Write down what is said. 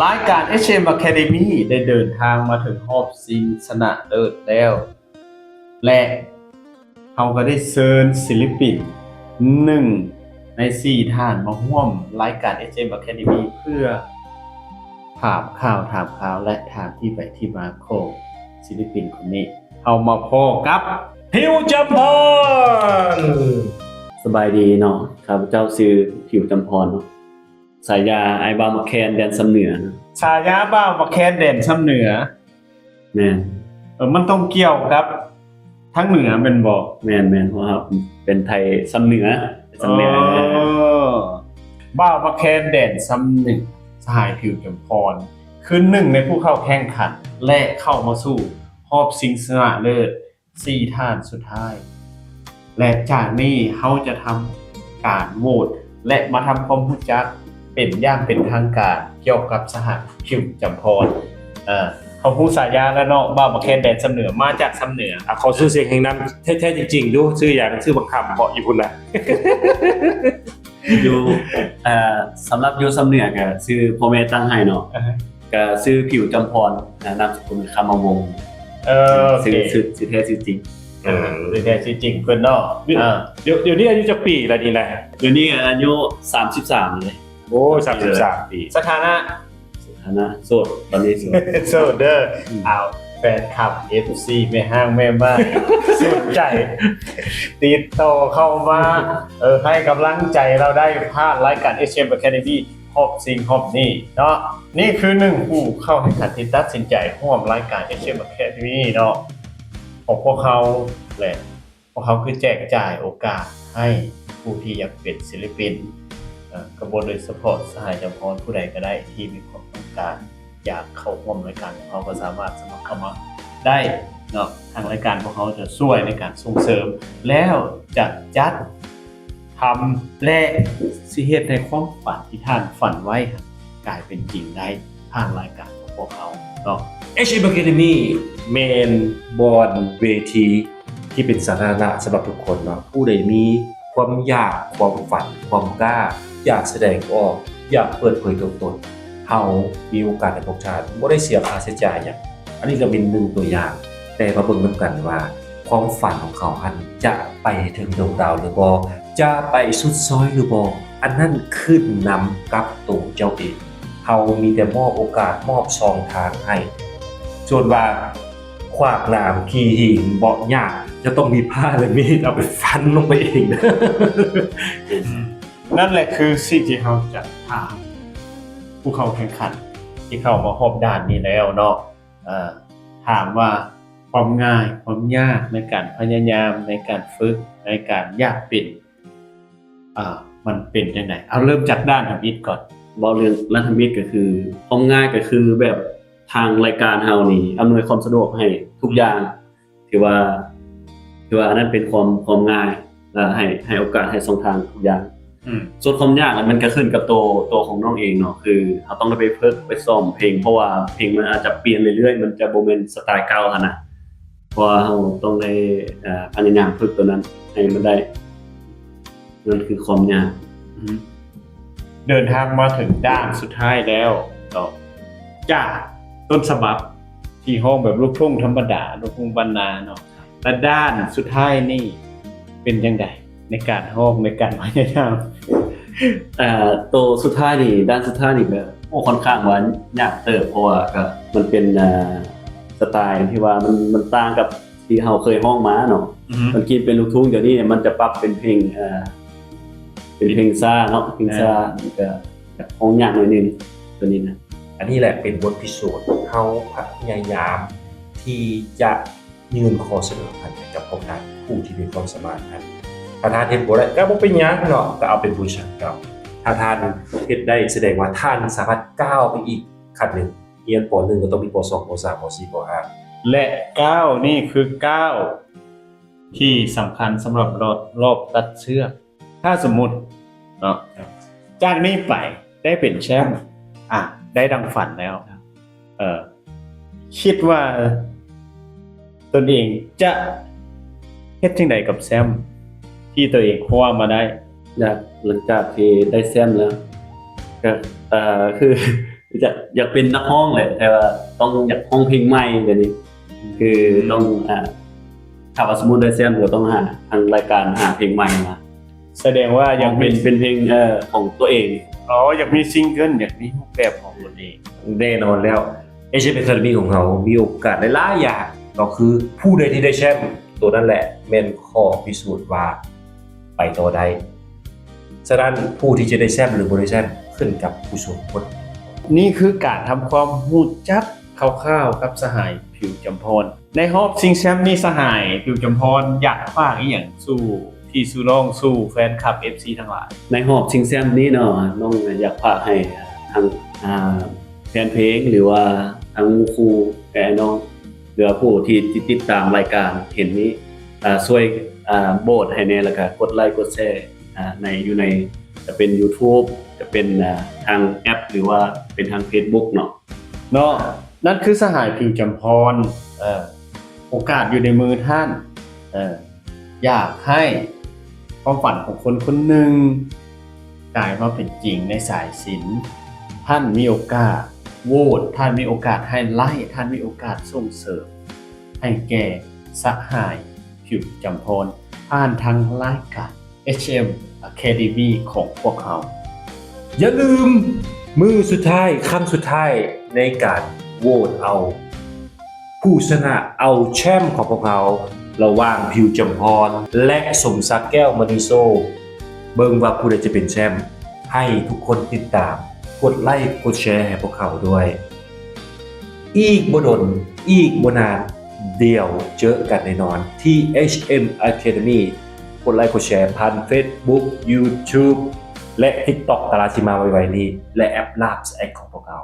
ລາຍການ ເອັດເອັມ Academy ໄດ້ເດີນທາງມາເຖິງຮອບຊິງຊະນະເລີດແລ້ວ ແລະ ເຮົາກໍໄດ້ເຊີນສິລະປິນໜຶ່ງໃນສີ່ທ່ານມາຮ່ວມລາຍການ ເອັດເອັມ Academy ເພື່ອຖາມຂ່າວ ຖາມຄາວ ແລະ ຖາມທີ່ໄປທີ່ມາຂອງສິລະປິນຄົນນີ້. ເຮົາມາພໍ້ກັບ ຜິວຈຳພອນ. ສະບາຍດີເນາະ, ຂ້າພະເຈົ້າຊື່ ຜິວຈຳພອນເນາະ. ສາຍາອ້າຍບ່າວໝາກແຄນແດນຊຳເໜືອ. ສາຍາບ່າວໝາກແຄນແດນຊຳເໜືອ. ແມ່ນ. ເອີ ມັນຕ້ອງກ່ຽວກັບທາງເໜືອແມ່ນບໍ່? ແມ່ນໆ ເພາະວ່າເຮົາເປັນໄທຊຳເໜືອ ຊຳເໜືອ. ເອີ ບ່າວໝາກແຄນແດນຊຳເໜືອ ສະຫາຍຜິວຈຳພອນ ຄືໜຶ່ງໃນຜູ້ເຂົ້າແຂ່ງຂັນ ແລະ ເຂົ້າມາສູ່ຮອບຊິງຊະນະເລີດ ສີ່ທ່ານສຸດທ້າຍ ແລະ ຈາກນີ້ເຮົາຈະທຳການໂຫວດ ແລະ ມາທຳຄວາມຮູ້ຈັກເປັນຢ່າງເປັນທາງການກ່ຽວກັບສະຫາຍຜິວຈຳພອນ. ເອີ ເຮົາຮູ້ສາຍາແລ້ວເນາະ ບ່າວໝາກແຄນແດນຊຳເໜືອ ມາຈາກຊຳເໜືອ. ອາ ຂໍຊື່ສຽງແຮງນຳແທ້ໆ ຈິງໆ ດູ ຊື່ຫຍັງ? ຊື່ບັກຄຳເບາະ ຢູ່ພຸ້ນນະ. ຢູ່ ເອີ ສຳລັບຢູ່ຊຳເໜືອກໍຊື່ພໍ່ແມ່ຕັ້ງໃຫ້ເນາະ. ອາຮະ. ກໍຊື່ຜິວຈຳພອນ ນາມສະກຸນຄຳມະວົງ. ເອີ ຊື່ ຊື່ ຊື່ແທ້ຊື່ຈິງ. ເອີ ຊື່ແທ້ຊື່ຈິງເພິ່ນເນາະ. ດຽວ ອາ ດຽວ ດຽວນີ້ອາຍຸຈັກປີແລ້ວນີ້ນະ? ດຽວນີ້ອາຍຸສາມສິບສາມເລີຍ. ໂອ້ຍ ສາມສິບສາມປີ. ສະຖານະ? ສະຖານະໂສດ ຕອນນີ້ໂສດ. ໂສດເດີ. ອືມ. ອ້າວ ແຟນຄລັບ ເອັຟຊີ ແມ່ຮ້າງແມ່ໝ້າຍ ສົນໃຈຕິດຕໍ່ເຂົ້າມາ ເອີ ໃຫ້ກຳລັງໃຈລາວໄດ້ຜ່ານລາຍການ ເອັດເອັມ Academy ຮອບຊິງຮອບນີ້ເນາະ. ນີ້ຄືໜຶ່ງຜູ້ເຂົ້າແຂ່ງຂັນທີ່ຕັດສິນໃຈຮ່ວມລາຍການ ເອັດເອັມ Academy ເນາະ ຂອງພວກເຮົາ ແລະ ພວກເຮົາຄືແຈກຈ່າຍໂອກາດໃຫ້ຜູ້ທີ່ຢາກເປັນສິລະປິນ ເອີ ກໍບໍ່ໂດຍສະເພາະສະຫາຍຈຳພອນຜູ້ໃດກໍໄດ້ທີ່ມີຄວາມຕ້ອງການຢາກເຂົ້າຮ່ວມລາຍການຂອງເຮົາ ກໍສາມາດສະໝັກເຂົ້າມາໄດ້ເນາະ. ທາງລາຍການພວກເຮົາຈະຊ່ວຍໃນການສົ່ງເສີມ ແລ້ວຈະຈັດ ທຳ ແລະ ຊິເຮັດໃຫ້ຄວາມຝັນທີ່ທ່ານຝັນໄວ້ຫັ້ນກາຍເປັນຈິງໄດ້ຜ່ານລາຍການຂອງພວກເຮົາເນາະ. ເອັດເອັມ Academy ແມ່ນບ່ອນເວທີທີ່ເປັນສາທາລະນະສຳລັບທຸກຄົນເນາະ. ຜູ້ໃດມີຄວາມຢາກ, ຄວາມຝັນ, ຄວາມກ້າ, ຢາກສະແດງອອກ, ຢາກເປີດເຜີຍຕົວຕົນ, ເຮົາມີໂອກາດໃຫ້ພວກທ່ານ ບໍ່ໄດ້ເສຍຄ່າໃຊ້ຈ່າຍຫຍັງ. ອັນນີ້ກໍເປັນໜຶ່ງຕົວຢ່າງ, ແຕ່ມາເບິ່ງນຳກັນວ່າຄວາມຝັນຂອງເຂົາຫັ້ນຈະໄປເຖິງດວງດາວຫຼືບໍ່, ຈະໄປສຸດຊອຍຫຼືບໍ່, ອັນນັ້ນຂຶ້ນນຳກັບໂຕເຈົ້າເອງ. ເຮົາມີແຕ່ມອບໂອກາດ, ມອບຊ່ອງທາງໃຫ້. ສ່ວນວ່າຂວາກໜາມຂີ້ຫີນເບາະຫຍ້າ, ຈະຕ້ອງມີພ້າ ແລະ ມີດເອົາໄປຟັນລົງໄປເອງ. ນັ້ນແຫຼະຄືສິ່ງທີ່ເຮົາຈະຖາມຜູ້ເຂົ້າແຂ່ງຂັນທີ່ເຂົ້າມາຮອບດ່ານນີ້ແລ້ວເນາະ. ເອີ ຖາມວ່າຄວາມງ່າຍຄວາມຍາກໃນການພະຍາຍາມ ໃນການຝຶກ ໃນການຢາກເປັນ ເອີ ມັນເປັນຈັ່ງໃດ? ເອົາເລີ່ມຈາກດ້ານທຳອິດກ່ອນ. ເວົ້າເລື່ອງດ້ານທຳອິດກໍຄື ຄວາມງ່າຍກໍຄືແບບທາງລາຍການເຮົານີ້ອຳນວຍຄວາມສະດວກໃຫ້ທຸກຢ່າງ. ຖືວ່າ ຖືວ່າອັນນັ້ນເປັນຄວາມ ຄວາມງ່າຍ ແລະ ໃຫ້ ໃຫ້ໂອກາດ ໃຫ້ຊ່ອງທາງທຸກຢ່າງ. ອືມ. ສ່ວນຄວາມຍາກ ມັນກໍຂຶ້ນກັບໂຕ ໂຕຂອງນ້ອງເອງເນາະ, ຄືເຮົາຕ້ອງໄດ້ໄປຝຶກໄປຊ້ອມເພງ ເພາະວ່າເພງມັນອາດຈະປ່ຽນເລື້ອຍໆ, ມັນຈະບໍ່ແມ່ນສະໄຕລ໌ເກົ່າຫັ້ນນະ, ເພາະວ່າເຮົາຕ້ອງໄດ້ ເອີ ພະຍາຍາມຝຶກໂຕນັ້ນໃຫ້ມັນໄດ້. ນັ້ນຄືຄວາມຍາກ. ອືມ. ເດີນທາງມາເຖິງດ້ານສຸດທ້າຍແລ້ວເນາະ, ຈາກຕົ້ນສະບັບທີ່ຮ້ອງແບບລູກທຸ່ງທຳມະດາ ລູກທຸ່ງບ້ານນາເນາະ, ແລະ ດ້ານສຸດທ້າຍນີ້ເປັນຈັ່ງໃດໃນການຮ້ອງ ໃນການພະຍາຍາມ? ເອີ ໂຕສຸດທ້າຍນີ້ ດ້ານສຸດທ້າຍນີ້ກໍ ໂອ້ ຄ່ອນຂ້າງວ່າຍາກເຕີບ ເພາະວ່າກໍມັນເປັນ ເອີ ສະໄຕລ໌ທີ່ວ່າມັນ ມັນຕ່າງກັບ ທີ່ເຮົາເຄີຍຮ້ອງມາເນາະ. ອືຮຶ. ເມື່ອກີ້ເປັນລູກທຸ່ງ, ດຽວນີ້ມັນຈະປັບເປັນເພງ ເອີ ເປັນເພງຊ້າເນາະ, ເພງຊ້າ. ອ່າ. ມັນກະຢາກຮ້ອງຍາກໜ້ອຍໜຶ່ງ ຕົວນີ້ນະ. ອັນນີ້ແຫຼະເປັນບົດພິສູດ, ເຮົາພະຍາຍາມທີ່ຈະຍື່ນຂໍ້ສະເໜີໃຫ້ກັບພວກທ່ານຜູ້ທີ່ມີຄວາມສາມາດນັ້ນ. ຖ້າທ່ານເຮັດບໍ່ໄດ້ກໍບໍ່ເປັນຫຍັງເນາະ, ກໍເອົາເປັນບົດຮຽນເກົ່າ. ຖ້າທ່ານເຮັດໄດ້ ສະແດງວ່າທ່ານສາມາດກ້າວໄປອີກຂັ້ນໜຶ່ງ. ຮຽນ ປໍໜຶ່ງ ກໍຕ້ອງມີ ປໍສອງ ປໍສາມ ປໍສີ່ ປໍຫ້າ ແລະ ກ້າວນີ້ຄືກ້າວທີ່ສຳຄັນສຳລັບລອດ ລອບຕັດເຊືອກ. ຖ້າສົມມຸດເນາະ ຈາກນີ້ໄປໄດ້ເປັນແຊ້ມ ອ່າ ໄດ້ດັ່ງຝັນແລ້ວ ເອີ ຄິດວ່າຕົນເອງຈະເຮັດຈັ່ງໃດກັບແຊ້ມທີ່ຕົວເອງຄວ້າມາໄດ້? ຈາກ ຫຼັງຈາກທີ່ໄດ້ແຊ້ມແລ້ວ ກໍ ເອີ ຄື ຢາກ ຢາກເປັນນັກຮ້ອງແຫຼະ ແຕ່ວ່າຕ້ອງຢາກຮ້ອງເພງໃໝ່ແບບນີ້ ຄືຕ້ອງ ອ່າ ຖ້າວ່າສົມມຸດໄດ້ແຊ້ມກໍຕ້ອງຫາ ທາງລາຍການຫາເພງໃໝ່ມາ ສະແດງວ່າຢາກເປັນ ເປັນເພງ ເອີ ຂອງຕົວເອງ. ອໍ ຢາກມີຊິງເກິນ ຢາກມີຮູບແບບຂອງຕົນເອງ. ແນ່ນອນແລ້ວ ເອເຊຍ Academy ຂອງເຮົາມີໂອກາດຫຼາຍໆຢ່າງ ກໍຄືຜູ້ໃດທີ່ໄດ້ແຊ້ມ ໂຕນັ້ນແຫຼະແມ່ນຂໍ້ພິສູດວ່າໄປຕໍ່ໄດ້. ສະນັ້ນ ຜູ້ທີ່ຈະໄດ້ແຊ້ມ ຫຼື ບໍ່ໄດ້ແຊ້ມ ຂຶ້ນກັບຜູ້ຊົມຄົນ. ນີ້ຄືການທຳຄວາມຮູ້ຈັກຄ່າວໆກັບສະຫາຍ ຜິວຈຳພອນ. ໃນຮອບຊິງແຊ້ມນີ້ ສະຫາຍ ຜິວຈຳພອນ ຢາກຝາກອີ່ຫຍັງສູ່ພີ່ສູ່ນ້ອງ ສູ່ແຟນຄລັບ ເອັຟຊີ ທັງຫຼາຍ? ໃນຮອບຊິງແຊ້ມນີ້ເນາະ ນ້ອງຢາກຝາກໃຫ້ທາງ ອ່າ ແຟນເພງ ຫຼືວ່າທາງໝູ່ຄູ່ ແຕ່ນ້ອງ ຫຼືວ່າຜູ້ທີ່ຕິດ ຕິດຕາມລາຍການເຫັນນີ້ ອ່າ ຊ່ວຍ ອ່າ ໂຫວດໃຫ້ແດ່ ແລ້ວກະກົດໄລກົດແຊ ອ່າ ໃນ ຢູ່ໃນ ຈະເປັນ YouTube ຈະເປັນ ອ່າ ທາງແອັບ ຫຼືວ່າເປັນທາງ Facebook ເນາະ. ເນາະ ນັ້ນຄືສະຫາຍ ຜິວຈຳພອນ ເອີ ໂອກາດຢູ່ໃນມືທ່ານ ເອີ ຢາກໃຫ້ຄວາມຝັນຂອງຄົນຄົນໜຶ່ງກາຍມາເປັນຈິງໃນສາຍສິນ. ທ່ານມີໂອກາດໂຫວດ, ທ່ານມີໂອກາດໃຫ້ໄລ້, ທ່ານມີໂອກາດສົ່ງເສີມໃຫ້ແກ່ສະຫາຍ ຜິວຈຳພອນ ຜ່ານທາງລາຍການ ເອັດເອັມ Academy ຂອງພວກເຮົາ. ຢ່າລືມ, ມື້ສຸດທ້າຍ, ຄັ້ງສຸດທ້າຍໃນການໂຫວດເອົາ ຜູ້ຊະນະເອົາແຊ້ມຂອງພວກເຮົາ ລະຫວ່າງ ຜິວຈຳພອນ ແລະ ສົມສັກ ແກ້ວມະນີໂຊ. ເບິ່ງວ່າຜູ້ໃດຈະເປັນແຊ້ມ, ໃຫ້ທຸກຄົນຕິດຕາມ, ກົດໄລກົດແຊໃຫ້ພວກເຮົາດ້ວຍ. ອີກບໍ່ດົນ, ອີກບໍ່ນານ, ດຽວເຈີກັນແນ່ນອນທີ່ ເອັດເອັມ Academy. ກົດໄລກົດແຊຜ່ານ Facebook, YouTube ແລະ TikTok ຕາລາງທີ່ມາໄວໆນີ້ ແລະ ແອັບ Labs X ຂອງພວກເຮົາ.